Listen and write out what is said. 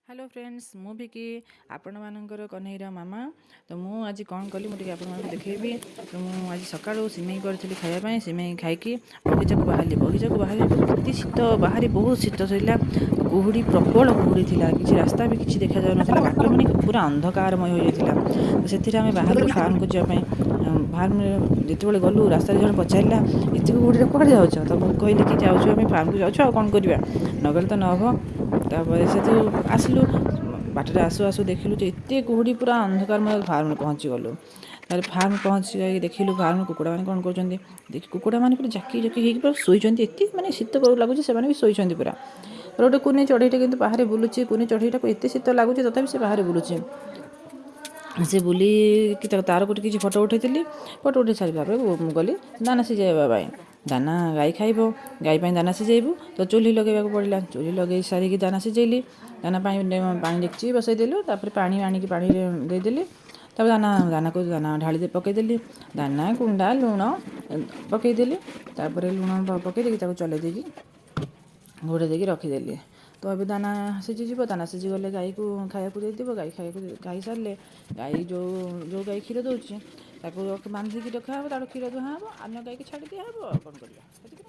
Hello friends, ମୁଁ ଭିକି, ଆପଣମାନଙ୍କର କହ୍ନେଇର ମାମା। ତ ମୁଁ ଆଜି କ'ଣ କଲି, ମୁଁ ଟିକେ ଆପଣମାନଙ୍କୁ ଦେଖେଇବି। ତ ମୁଁ ଆଜି ସକାଳୁ ସିମେଇ କରିଥିଲି ଖାଇବା ପାଇଁ। ସିମେଇ ଖାଇକି ବଗିଚାକୁ ବାହାରିଲି। ବଗିଚାକୁ ବାହାରିବାକୁ ଏତେ ଶୀତ, ବାହାରେ ବହୁତ ଶୀତ ଥିଲା। କୁହୁଡ଼ି, ପ୍ରବଳ କୁହୁଡ଼ି ଥିଲା। କିଛି ରାସ୍ତା ବି କିଛି ଦେଖାଯାଉନଥିଲା। ବାଟ ମାନେ ପୁରା ଅନ୍ଧକାରମୟ ହୋଇଯାଇଥିଲା। ତ ସେଥିରେ ଆମେ ବାହାରିଲୁ ଫାର୍ମକୁ ଯିବା ପାଇଁ। ଫାର୍ମରେ ଯେତେବେଳେ ଗଲୁ, ରାସ୍ତାରେ ଜଣେ ପଚାରିଲା, "ଏତେ କୁହୁଡ଼ିରେ କୁଆଡ଼େ ଯାଉଛ?" ତ ମୁଁ କହିଲି କି ଯାଉଛୁ, ଆମେ ଫାର୍ମକୁ ଯାଉଛୁ, ଆଉ କ'ଣ କରିବା, ନଗଲେ ତ ନ ହେବ। ତାପରେ ସେଠୁ ଆସିଲୁ। ବାଟରେ ଆସୁ ଆସୁ ଦେଖିଲୁ ଯେ ଏତେ କୁହୁଡ଼ି, ପୁରା ଅନ୍ଧକାରମୟ। ଫାର୍ମରେ ପହଞ୍ଚିଗଲୁ। ତାପରେ ଫାର୍ମ ପହଞ୍ଚି ଯାଇକି ଦେଖିଲୁ ଫାର୍ମ କୁକୁଡ଼ାମାନେ କ'ଣ କରୁଛନ୍ତି। ଦେଖି କୁକୁଡ଼ାମାନେ ପୁରା ଜାକି ଜାକି ହେଇକି ପୁରା ଶୋଇଛନ୍ତି। ଏତେ ମାନେ ଶୀତ ଲାଗୁଛି, ସେମାନେ ବି ଶୋଇଛନ୍ତି ପୁରା। ଗୋଟେ କୁନି ଚଢ଼େଇଟା କିନ୍ତୁ ବାହାରେ ବୁଲୁଛି। କୁନି ଚଢ଼େଇଟାକୁ ଏତେ ଶୀତ ଲାଗୁଛି, ତଥାପି ସେ ବାହାରେ ବୁଲୁଛି। ସେ ବୁଲିକି ତାର ଗୋଟେ କିଛି ଫଟୋ ଉଠେଇଥିଲି। ଫଟୋ ଉଠେଇ ସାରିଲା ପରେ ମୁଁ ଗଲି ଦାନା ସିଝାଇବା ପାଇଁ। ଦାନା ଗାଈ ଖାଇବ, ଗାଈ ପାଇଁ ଦାନା ସିଝେଇବୁ ତ ଚୁଲି ଲଗେଇବାକୁ ପଡ଼ିଲା। ଚୁଲି ଲଗେଇ ସାରିକି ଦାନା ସିଝେଇଲି। ଦାନା ପାଇଁ ପାଣି ଡେକ୍ଚି ବସେଇଦେଲୁ। ତାପରେ ପାଣି ଆଣିକି ପାଣିରେ ଦେଇଦେଲି। ତାପରେ ଦାନାକୁ ଦାନା ଢାଳି ପକେଇଦେଲି। ଦାନା, କୁଣ୍ଡା, ଲୁଣ ପକେଇଦେଲି। ତାପରେ ଲୁଣ ପକେଇ ଦେଇକି ତାକୁ ଚଲେଇ ଦେଇକି, ଘୋଡ଼େଇ ଦେଇକି ରଖିଦେଲି। ତ ଏବେ ଦାନା ସିଝିଯିବ। ଦାନା ସିଝିଗଲେ ଗାଈକୁ ଖାଇବାକୁ ଦେଇଦେବ। ଗାଈ ଖାଇବାକୁ ଖାଇସାରିଲେ ଗାଈ ଯେଉଁ ଯେଉଁ ଗାଈ କ୍ଷୀର ଦେଉଛି, ତାକୁ ବାନ୍ଧିକି ରଖାହେବ, ତାଠୁ କ୍ଷୀର ଦୁହାଁ ହେବ। ଅନ୍ୟ ଗାଈକି ଛାଡ଼ି ଦିଆହେବ। ଆଉ କ'ଣ କରିବା, ସେତିକି ନା।